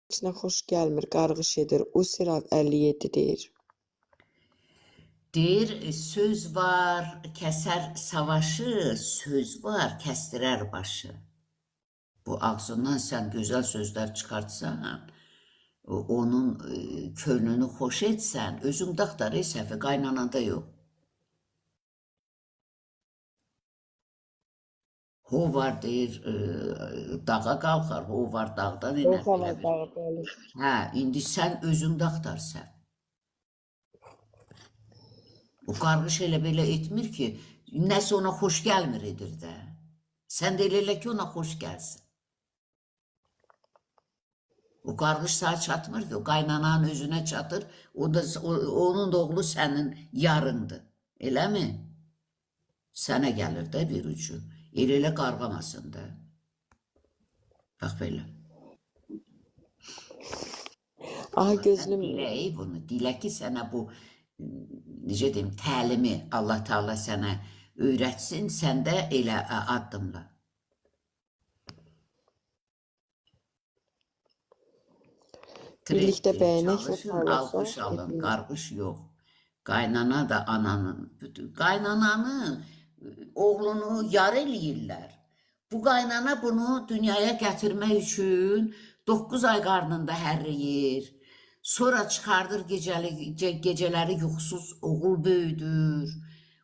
Heç nə xoş gəlmir, qarğış edir. Usirav 57 deyir. Deyir, söz var, kəsər savaşı, söz var, kəsdirər başı. Bu ağzından sən gözəl sözlər çıxartsan, onun könlünü xoş etsən, özün də axtar, səhvi qaynananda yox. Ho var deyir, dağa qalxar, ho var dağdan enər. Yox, var dağı, bəli. Hə, indi sən özün də axtar səhv. O qarğış elə belə etmir ki, nəsə ona xoş gəlmir edir də. Sən də elə elə ki, ona xoş gəlsin. O qarğış sənə çatmır ki, o qaynananın özünə çatır, o da, onun da oğlu sənin yarındır. Eləmi? Sənə gəlir də bir ucu. Elə elə qarğamasın da. Bax belə. Aha gözlüm, Diləyi bunu, dilə ki sənə bu necə deyim, təlimi Allah Teala sənə öyrətsin, sən də elə addımla. Birlikdə bəyənək və Çalışın, paylaşaq. alqış alın, qarğış yox. Qaynana da ananın, bütün qaynananı, oğlunu yar eləyirlər. Bu qaynana bunu dünyaya gətirmək üçün 9 ay qarnında hərriyir. Sonra çıxardır gecələri yuxusuz oğul böyüdür.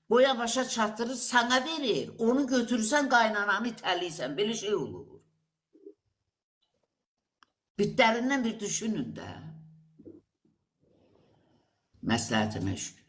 Boya başa çatdırır, sənə verir. Onu götürürsən, qaynananı itəliysən. Belə şey olur. Bütlərindən bir düşünün də. Məsləhətimə şükür.